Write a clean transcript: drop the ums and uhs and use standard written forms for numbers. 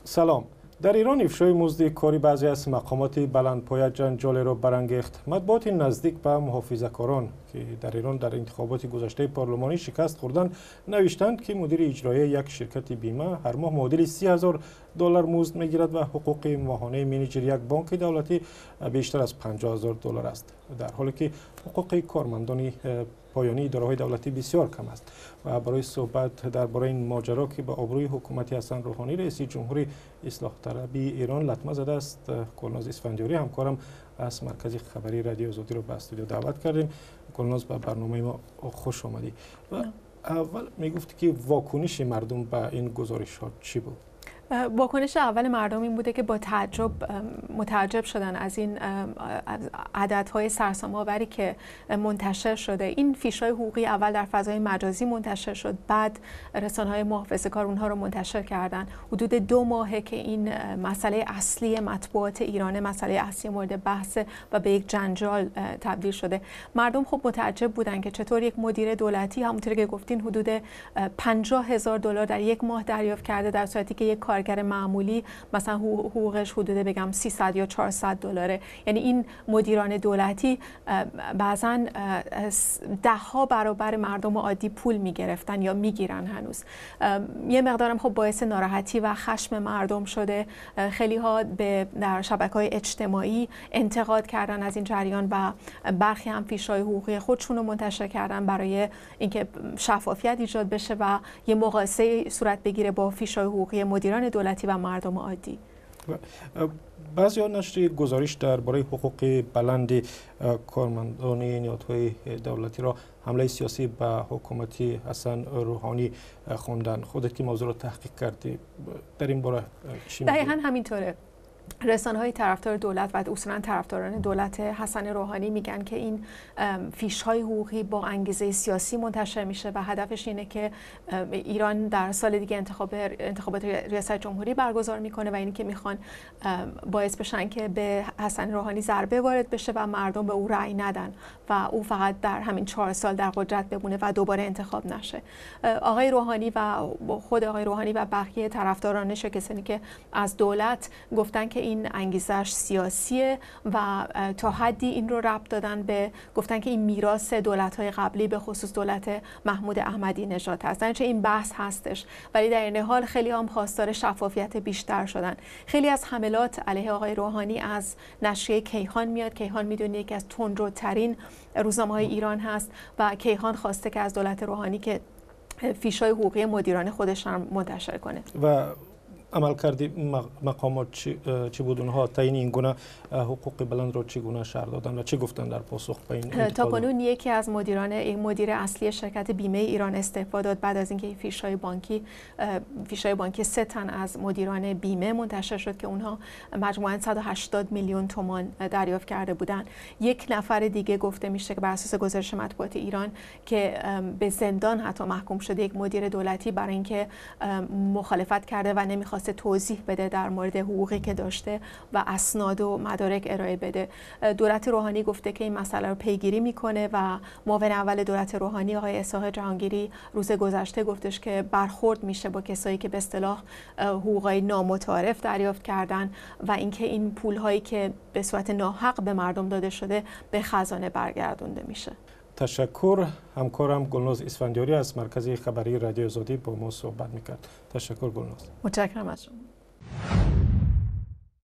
Салом. Дар Эрон ифшои музди кори баъзе аз мақомоти баландпоя ҷанҷолеро барангехт. Матбуоти наздик ба муҳофизакорон, ки дар Эрон дар интихоботи гузаштаи парлумонӣ шикаст хӯрданд, навиштанд, ки мудири иҷроияи як ширкати бима ҳар моҳ муодили 30,000 доллар музд мегирад ва ҳуқуқи моҳонаи менеҷери як бонки давлатӣ бештар аз 50,000 доллар аст, дар ҳоле ки ҳуқуқи кормандони поёнии идораҳои давлатӣ бисёр кам аст. Ва барои суҳбат дар бораи ин моҷаро, ки ба обрӯи ҳукумати Ҳасан Рӯҳонӣ, раиси ҷумҳури ислоҳталаби Эрон, латма задааст, Гулноз Исфандиёрӣ, ҳамкорам аз маркази хабарии Радиои Озодиро ба студио даъват кардем. Гулноз, ба барномаи мо хуш омадӣ. Ва аввал мегуфтӣ, ки вокуниши мардум ба ин гузоришҳо чӣ буд? واکنش اول مردم این بوده که با تعجب متعجب شدن از این عددهای سرسام‌آوری که منتشر شده. این فیش‌های حقوقی اول در فضای مجازی منتشر شد، بعد رسانه‌های محافظه‌کار اونها رو منتشر کردن. حدود 2 ماهه که این مسئله اصلی مطبوعات ایران، مسئله اصلی مورد بحث و به یک جنجال تبدیل شده. مردم خب متعجب بودن که چطور یک مدیر دولتی، همونطوری که گفتین، حدود 50 هزار دلار در یک ماه دریافت کرده، در صورتی که یک کارگر معمولی مثلا حقوقش حدود بگم 300 یا 400 دلاره. یعنی این مدیران دولتی بعضا ده ها برابر مردم عادی پول میگرفتن یا میگیرن هنوز. یه مقدارم خب باعث ناراحتی و خشم مردم شده. خیلی ها در شبکه های اجتماعی انتقاد کردن از این جریان و برخی هم فیش های حقوقی خودشون رو منتشر کردن برای اینکه شفافیت ایجاد بشه و یه مقایسه صورت بگیره با فیش های حقوقی مدیران دولتی و مردم عادی. بعضی ها نشر گزارش درباره حقوق بلند کارمندان نهادهای دولتی را حمله سیاسی به حکومت حسن روحانی خواندن. خودت که موضوع را تحقیق کردی، در این باره چی؟ دقیقا همینطوره. رسانه های طرفدار دولت و اصولا طرفداران دولت حسن روحانی میگن که این فیش های حقوقی با انگیزه سیاسی منتشر میشه و هدفش اینه که ایران در سال دیگه انتخابات ریاست جمهوری برگزار میکنه و اینی که میخوان باعث بشن که به حسن روحانی ضربه وارد بشه و مردم به او رأی ندن و او فقط در همین 4 سال در قدرت بمونه و دوباره انتخاب نشه. آقای روحانی و خود آقای روحانی و بقیه طرفدارانش، کسانی که از دولت، گفتن که این انگیزش سیاسیه و تا حدی این رو ربط دادن به، گفتن که این میراث دولت‌های قبلی، به خصوص دولت محمود احمدی نژاد هست. در این بحث هستش، ولی در عین حال خیلی هم خواستار شفافیت بیشتر شدن. خیلی از حملات علیه آقای روحانی از نشریه کیهان میاد. کیهان میدونی یکی از تندروترین روزنامه های ایران هست و کیهان خواسته که از دولت روحانی که فیشای حقوقی مدیران خودش هم منتشر کنه. و عملکرد مقامات چی بود؟ اونها تعیین این گونه حقوق بلند را چگونه شرح دادن و چه گفتن در پاسخ به این؟ تا کنون یکی از مدیران، مدیر اصلی شرکت بیمه ایران استعفا داد، بعد از اینکه فیشای بانکی سه تن از مدیران بیمه منتشر شد که اونها مجموعاً 180 میلیون تومان دریافت کرده بودند. یک نفر دیگه گفته میشه که بر اساس گزارش مطبوعات ایران که به زندان حتی محکوم شده، یک مدیر دولتی، برای اینکه مخالفت کرده و نمیخواست توضیح بده در مورد حقوقی که داشته و اسناد و مدارک ارائه بده. دولت روحانی گفته که این مسئله رو پیگیری میکنه و معاون اول دولت روحانی، آقای اسحاق جهانگیری، روز گذشته گفتش که برخورد میشه با کسایی که به اصطلاح حقوقای نامتعارف دریافت کردن و اینکه این پول هایی که به صورت ناحق به مردم داده شده به خزانه برگردونده میشه. تشکر. همکارم گلناز اسفندیاری از مرکز خبری رادیو آزادی با ما صحبت میکرد. تشکر گلناز. متشکرم از شما.